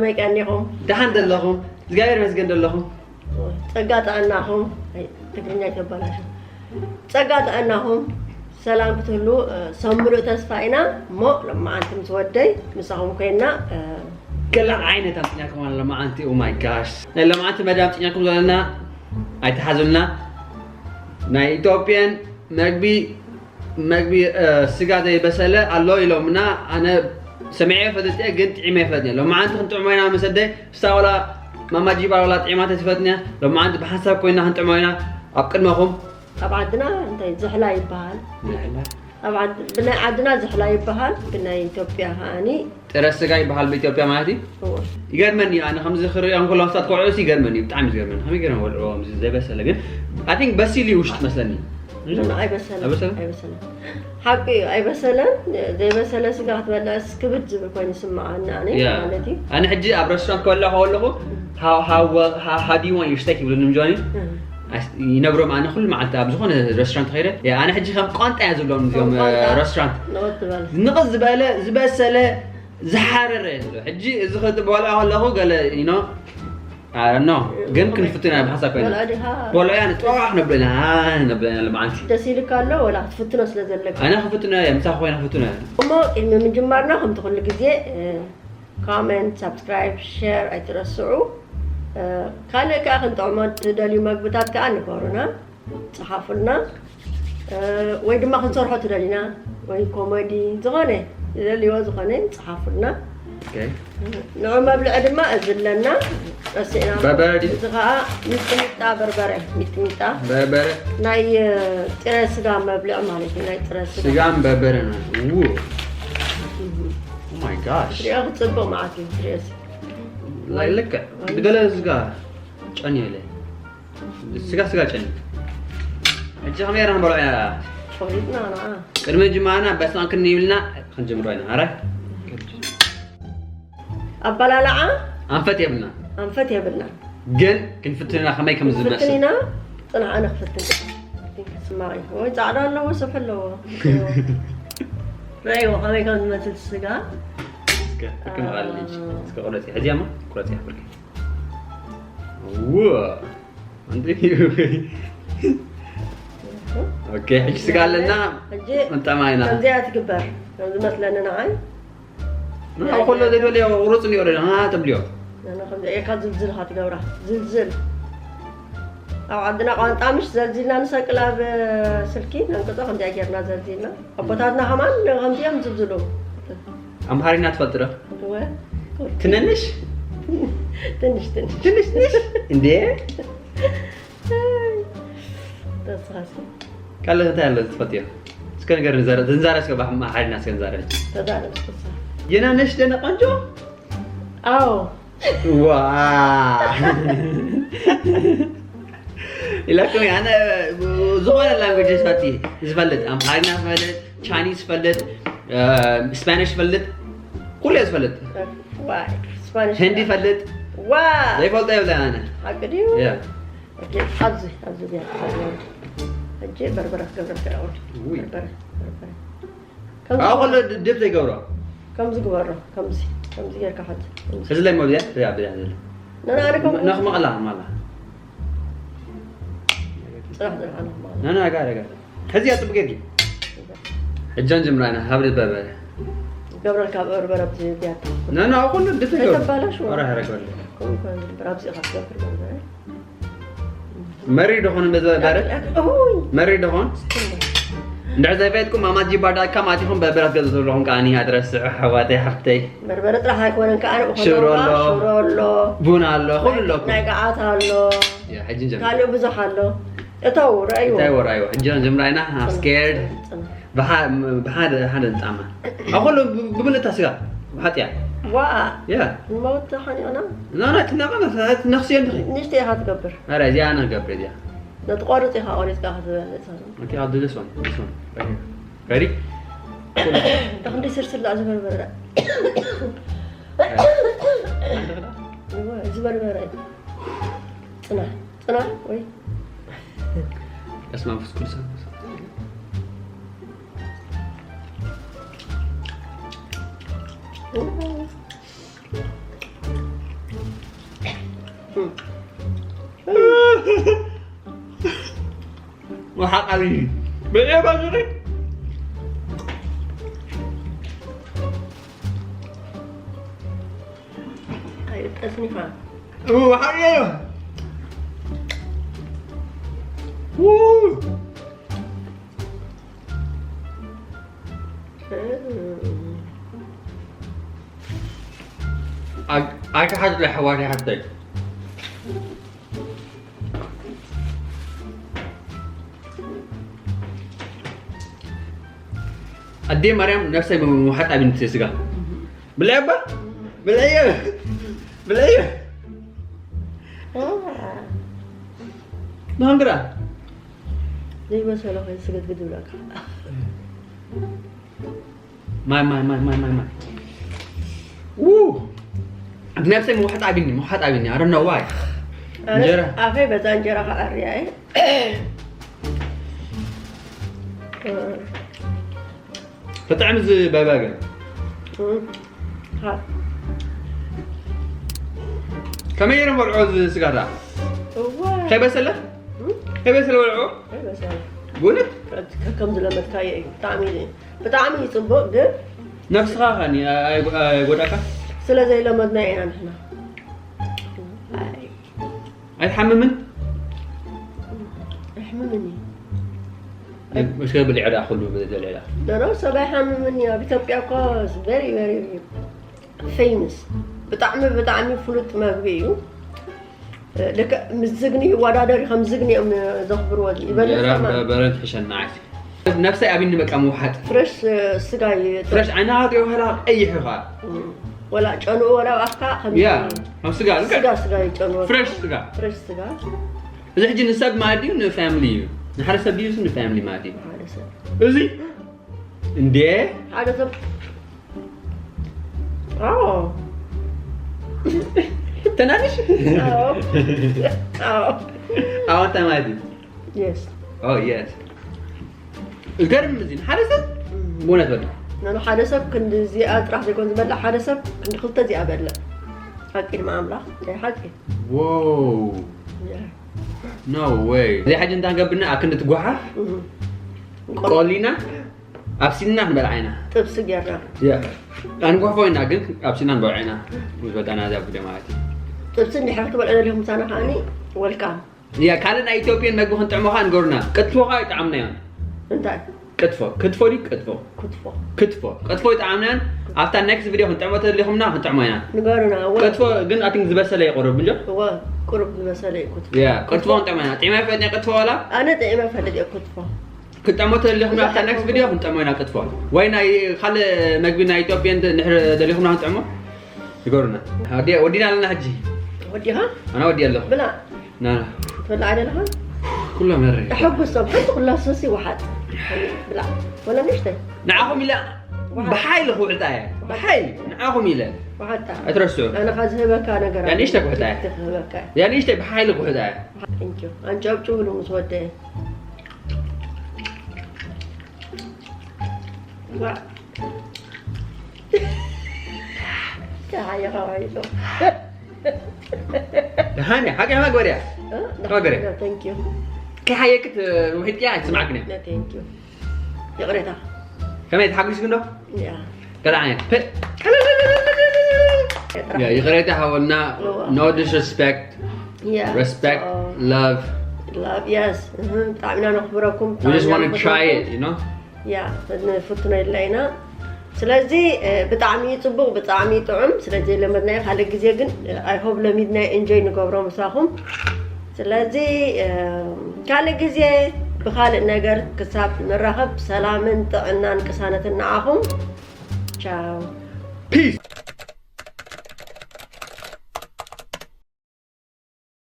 ከመይ ቀኒኹም? ደሓን ዘለኹም? እግዚኣብሔር ይመስገን ዘለኹም። ጸጋ ጥዕናኹም፣ ኣይ፣ ትግርኛ ይተበላሹ። ጸጋ ጥዕናኹም ሰላም ክትህሉ እ፣ ሰንብሉ ተስፋ ኢና። እሞ ለማዓንቲ ምስ ወደይ ምሳኹም ኮይና እ፣ ገለ ዓይነት ኣምፅኛኩም ኣሎ ለማዓንቲ። Oh my gosh፣ ናይ ለማዓንቲ መዳብ ኣምፅኛኩም ዘለና ኣይተሓዙልና። ናይ ኢትዮጵያን መግቢ መግቢ እ፣ ስጋ ዘይበሰለ ኣሎ ኢሎምና። ኣነ ሰሚዐ ፈልጥ እየ ግን ጥዒመ ይፈልጥ እየ። ሎማዓንቲ ክንጥዕሞ ኢና ምስ ኣደይ። እስታ ዋላ ማማ ጂባ ዋላ ጥዒማ ተትፈጥንያ። ሎማዓንቲ ብሓንሳብ ኮይና ክንጥዕሞ ኢና ኣብ ቅድመኹም። ኣብ ዓድና እንታይ ዝሕላ ይበሃል። ንሕና ኣብ ዓድ- ብናይ ዓድና ዝሕላ ይበሃል፣ ብናይ ኢትዮጵያ ከዓኒ ጥረ ስጋ ይበሃል ብኢትዮጵያ ማለት እዩ። እወ። ይገርመኒ ኣነ ከምዚ ክሪኦ እንከሎ ስታት ከውዕስ ይገርመኒ፣ ብጣዕሚ ይገርመኒ። ከመይ ገይሮም ወልዕዎ ከምዚ ዘይበሰለ ግን I think በሲሉ እዩ ውሽጢ መስለኒ። ኖ፣ ኣይበሰለን። ኣይበሰለን? ኣይበሰለን። ሓቂ እዩ፣ ኣይበሰለን። ዘይበሰለ ስጋ ክትበልዕስ ክብድ ዝብል ኮይኑ ይስምዓኒ ኣነ ያ። ማለት እዩ። ኣነ ሕጂ ኣብ ሬስቶራንት ክበልዕ ከለኹ how how how how do you want your steak ይብሉኒ ጆኒ። እም። ይነግሮም ኣነ ኩሉ መዓልቲ ኣብ ዝኾነ ሬስቶራንት ከይደ ያ፣ ኣነ ሕጂ ከም ቋንጣ እያ ዝብሎም እዚኦም ከም ቋንጣ። ሬስቶራንት ንቕጽ ዝበል። ንቕጽ ዝበለ ዝበሰለ ዝሓረረ እየ ዝብሎ። ሕጂ እዚ ክትበልዖ ከለኹ ገለ you know I don't know ግን ክንፍትና ብሓሳብ ኮይና በልዖ ዲኻ? በልዖ እያ ንጥራሕ ነብለና ነብለና ለማዓንቲ ደስ ኢልካ ኣሎ ወላ ክትፍትኖ ስለ ዘለካ? ኣነ ክፍትና እየ ምሳኻ ኮይና ክፍትና እየ። እሞ ቅድሚ ምጅማርና ከምቲ ኩሉ ግዜ እ፣ ኮመንት፣ ሳብስክራይብ፣ ሼር ኣይትረስዑ። እ፣ ካልእ ከኣ ክንጥዕሞ ትደልዩ መግብታት ከኣ ንገሩና፣ ጸሓፉልና። እ፣ ወይ ድማ ክንሰርሖ ትደሊና ወይ ኮሜዲ ዝኾነ ዝደልይዎ ዝኾነ ጸሓፉልና። Okay። ንዑ መብልዒ ድማ እዚ ኣለና ረሲዕና። በርበረ ድዩ? እዚ ከዓ ሚጥሚጣ በርበረ፣ ሚጥሚጣ በርበረ ናይ እ፣ ጥረ ስጋ መብልዒ ማለት እዩ። ናይ ጥረ ስጋ ስጋን በርበረ ነው። ው my gosh ሪኦ ክፅብቅ ማለት እዩ። ሪኦ ላይ ልክዕ ብገለ ስጋ ጨን የለ ስጋ ስጋ ጨን። ሕጂ ከመይ ራን በልዖ እያ። ቆሪጥና ንዓ ቅድሚ ጅማና በስማን ክንይብልና ክንጀምሮ ኢና። ኣረ ኣበላልዓ ኣንፈት የብልና ኣንፈት የብልና። ግን ክንፍትንና ከመይ ከም ዝመስል ፍትኒና ፅንዓ ንክፍትን። ስማቂ ወይ ጻዕዳ ኣለዎ ስፍ ኣለዎ። ረእይዎ ከመይ ከም ዝመስል ስጋ። እስከ ክምቓል እስከ ቁረፂ ሕዚያማ ቁረፂ ብርክ ው ኣንቲ ኦኬ ሕጂ ስጋ ኣለና ሕጂ መጣማ ኢና ከምዚኣ ትግበር ከም ዝመስለኒ ንዓይ። ንሓው ከሎ ዘይደልዮ ቁረፅ እንዲዮ ደና ተብልዮ ነነ ከምዚ ኢልካ ዝልዝል ኢኻ ትገብራ። ዝልዝል ኣብ ዓድና ቋንጣ ምሽ ዘልዚልና ንሰቅል ኣብ ስልኪ ነንቅጾ ከምዚኣ ጌርና ዘልዚልና ኣቦታትና ከማን ከምዚኦም ዝልዝሉ። ኣምሃሪና ትፈልጥ ዶ እወ። ትንንሽ ትንሽ ትንሽ ትንሽ ትንሽ እንዴ ተስኻስ ካልእ እንታይ ኣሎ ትፈትዮ እስከ ነገር ትንዛረ እስከ ባሕ ኣምሃሪና እስከ ንዛረ ተዛረብ ተስኻ የናነሽ ደነ ቆንጆ ኣዎ ዋ ኢላኩም ኣነ ዝኾነ ላንጉጅ ፈቲ ዝፈልጥ ኣምሃሪና ዝፈልጥ ቻይኒዝ ዝፈልጥ ስፓኒሽ ዝፈልጥ ኩሉ ዝፈልጥ ዋይ ስፓኒሽ ህንዲ ይፈልጥ ዋ ዘይፈልጦ የብለ ኣነ ሓቂ ድዩ ያ ኦኬ ኣብዚ ኣብዚ ቢያ ኣብዚ ሕጂ በርበረ ክገብረልካ እያ ወዲ ውይ። በርበረ በርበረ ኣብ ከሎ ድብ ዘይገብሮ ከምዚ ግበሮ ከምዚ ከምዚ ጌርካ ሕጂ እዚ ላይ መብያ ያ ብያ ዘለ ነናሪ ከም ነኽ መቐላ ማላ ጽራሕ ጽራሕ ኣለኹ ማለት ነና ጋር ጋር ከዚያ ጽቡቅ ጌርጊ ሕጃን ጀምራና ሀብሪ በርበረ ገብረልካ በርበረ ኣብዚ ቢያታ ነና ኣብ ከሎ ድብ ዘይገብሮ ተበላሽ ወራ ሀረገለ ከምኡ ከ ዝግበር ኣብዚ ኢኻ ትገብር በርበረ መሪ ደኾን በርበረ እውይ መሪ ደኾን እንድሕር ዘይፈየጥኩም ኣማት ጂባ ዳት ካም ኣቲኹም በርበረ ትገዝኡ ዘለኹም ከዓኒ ኣድረስ ኣሕዋተይ ሓፍተይ በርበረ ጥራሕ ኣይኮነን ከዓ ንኡ ሽሮ ኣሎ። ሽሮ ኣሎ ቡን ኣሎ ኩሉ ኣለኩም ናይ ገዓት ኣሎ ያ፣ ሕጂ ንጀምር ካልእ ብዙሕ ኣሎ እተው ረእይዎ እንታይ ወራዩ ሕጂ ንጀምራ ኢና I'm scared ብሓ- ብሓደ ሓደ ንጣማ ኣብ ኩሉ ብ- ብምልእታ ስጋ ብሓጥያ ዋ ያ ንመውት ተሓኒቕና ናና ትናቐ ነኽስዮ እንድኺ ንሽተ ኢኻ ትገብር ኧረ እዚኣ ንገብር እዚኣ ነቲ ቆርፅ ኢኻ ቆሪፅካ ክትበልዕ Okay, I'll do this one. This one. Right here. Ready? እንዳ ክንደይ ስርስር ደኣ ዝበርበረ እዚ በርበረ እዩ ፅናሕ ፅናሕ ወይ በስመ አብ ወመንፈስ ቅዱስ። ወሓጥ ዓብዪ። ብልዒ ባዙሪ። ኣይጠስኒኻ። ወሓጥ እዩ። ው። ኣይከሓድለ ኣሕዋት ይሓተይ። ኣዴ ማርያም ነፍሰይ ምውሓጥ ኣብንቲ ስጋ። ብልዐ እባ? ብልዐዮ። ብልዐዮ። ንሃንግራ። ዘይበሰለ ኮይኑ ስግድግድ ይብለካ። ማይ፣ ማይ፣ ማይ፣ ማይ፣ ማይ፣ ማይ። ው! ነብሰይ ምውሓጥ ኣብኒ፣ ምውሓጥ ኣብኒ። I don't know why። ኣነስ እንጀራ። ኣፈይ በዛ እንጀራ ከኣርያ እየ። ተጠዕም እዚ ባይባገ። እም። ሃ። ከመይ ገይሮም በልዖ እዚ ስጋታ? እዋ። ከይበሰለ? እም? ከይበሰለ በልዖ? ከይበሰለ። ብእውነት? ከ-፣ ከም ዝለመድካዮ እዩ። ብጣዕሚ፣ ብጣዕሚ እዩ ጽቡቕ፣ ግን ነብስኻ ኸኒ ኣይ-፣ ኣይ-፣ ኣይጎዳእካ? ስለ ዘይለመድና ኢና ንሕና። ኣይ። ኣይትሓምምን? ኣይሕምምን እዩ። እስከ ብልዕ ደኣ ኩሉ ብልዕ ደኣ። ኖ፣ ኖ፣ ሰብ ኣይሓምምን እዩ። ኣብ ኢትዮጵያ እኮ is very, very famous። ብጣዕሚ፣ ብጣዕሚ ፍሉጥ መግቢ እዩ። ልክዕ ምስ ዝግኒ ይወዳደር እዩ፣ ከም ዝግኒ እዮም ዘኽብርዎ። ይበልጽ እንጀራ ከማን። በ-፣ በረድ ሕሸና ዓሲ። ነብሰይ ኣብኒ በቃ ምውሓጥ። ፍረሽ፣ እ፣ ስጋ እዩ። ፍረሽ ዓይንኻ ትሪኦ ከለኻ ቀይሕ እዩ ኸዓ። እም። ወላ ጨንኡ ወላ ኣብ ኣፍካ ከም ያ፣ ከም ስጋ፣ ልክዕ። ስጋ፣ ስጋ እዩ ጨንኡ። ፍረሽ ስጋ። ፍረሽ ስጋ። እዚ ሕጂ ንሰብ ማለት ድዩ ንፋሚሊ እዩ? ንሓደ ሰብ ድዩ ንፋሚሊ ማለት እዩ? ሓደ ሰብ። እዚ እንዴ? ሓደ ሰብ። ኣዎ። ትናንሽ? ኣዎ። ኣዎ። ኣዎ፣ እንታይ ማለት እዩ? የስ። ኦ፣ የስ። ዝገርም እዚ ንሓደ ሰብ እም። ብእውነት በል። ንሓደ ሰብ ክንዲ እዚኣ ጥራሕ ዘይኮን ዝበልዕ፣ ሓደ ሰብ ክንዲ ክልተ እዚኣ በልዕ። ሓቂ ድማ ኣምላኽ፣ ናይ ሓቂ። ዎው። ያ። ኖ ዌይ። እዚ ሕጂ እንታይ ገብና ኣብ ክንዲ ትጓሓፍ እም። ቆሊና ኣብሲልና ክንበልዓ ኢና። ጥብሲ ጌርና። ያ። ኣንጓሕፎ ኢና ግን ኣብሲልና ንበልዓ ኢና። ምስ በልዕና እዛ ቪድዮ ማለት እዩ። ጥብሲ እንድሕር ክትበልዑ ደሊኹም ምሳና ከዓኒ ወልካም። ያ፣ ካልእ ናይ ኢትዮጵያን መግቢ ክንጥዕሞ ኸዓ ንገሩና። ቅትፎ ኸዓ ይጥዓምና እዮም። እንታይ? ቅትፎ። ክትፎ ድዩ? ቅትፎ። ክትፎ። ክትፎ። ቅትፎ ይጥዓምና እዮም። ኣብታ ኔክስት ቪድዮ ክንጥዕሞ ተደሊኹምና ክንጥዕሞ ኢና። ንገሩና። እወ። ቅትፎ ግን ኣይ ቲንክ ዝበሰለ ይቐርብ እንጆ? እወ፣ ቁሩብ ዝበሰለ እዩ ክትፎ። ያ፣ ቅትፎ ክትፎ። ክንጥዕሞ ኢና። ጥዒመ ይፈልጥ እየ ቅትፎ ዋላ? ኣነ ጥዒመ ይፈልጥ እየ ክትፎ። ክንጥዕሞ ተደሊኹምና ኣብታ ኔክስት ቪድዮ ክንጥዕሞ ኢና ቅትፎ። ወይ ናይ ካልእ መግቢ ናይ ኢትዮጵያን እንድሕር ደሊኹምና ክንጥዕሞ? ንገሩና። ወዲ-፣ ወዲና ኣለና ሕጂ። ወዲኻ? ኣነ ወዲ ኣለኹ። ብላ። ና፣ ና። ትበልዓ ደለኻ? ኩላ መሪ። ተሐጉሶም። ሓንቲ ኩላ ሰሲ ወሓጥ። ብላ። ወላ ንእሽተይ። ንዓኹም ኢለ ወሓጥ። ብሓይሊ ክውሕጣ እየ። ብሓይሊ። ንዓኹም ኢለ። ወሓጣ። ኣይትረስዑ። ኣነ ኻ ዝህበካ ነገር ያ ንእሽተይ ክውሕጣ እየ። ክህበካ እየ። ያ ንእሽተይ ብሓይሊ ክውሕጣ እየ። Thank you። ኣንጨብጭቡሉ ምስ ወደየ። ዋ። ከሓየኻ ውሒጡ። ደሓን እያ። ሓቂ ከማ ግበርያ። እ? ከማ ግበርያ። Thank you። ከሓየክት ውሒጥያ ኣይትስማዕክን እያ። No, thank you። ይቕሬታ። ከመይ ተሓጒስክ እንዶ? ያ። ገለ ዓይነት። ፐ-፣ ያ፣ ይቕሬታ ሓወና። እዋ። No disrespect። ያ። Respect፣ ኦ። Love። Love፣ yes። እህ፣ ብጣዕሚ ኢና ነኽብረኩም፣ We just ብጣዕሚ ኢና wanna try ነኽብረኩም። It, you know? ያ፣ ንፍትኖ ኢልና ኢና። ስለዚ፣ እ፣ ብጣዕሚ እዩ ጽቡቕ፣ ብጣዕሚ እዩ ጥዑም። ስለዚ ለመድናዮ ካልእ ግዜ ግን፣ እ፣ I hope ለሚድናዮ ኢንጆይ ንገብሮ ምሳኹም። ስለዚ፣ እ፣ ካልእ ግዜ ብኻልእ ነገር ክሳብ ንራኸብ ሰላምን ጥዕናን ቅሳነትን ንዓኹም። ቻው። ፒስ።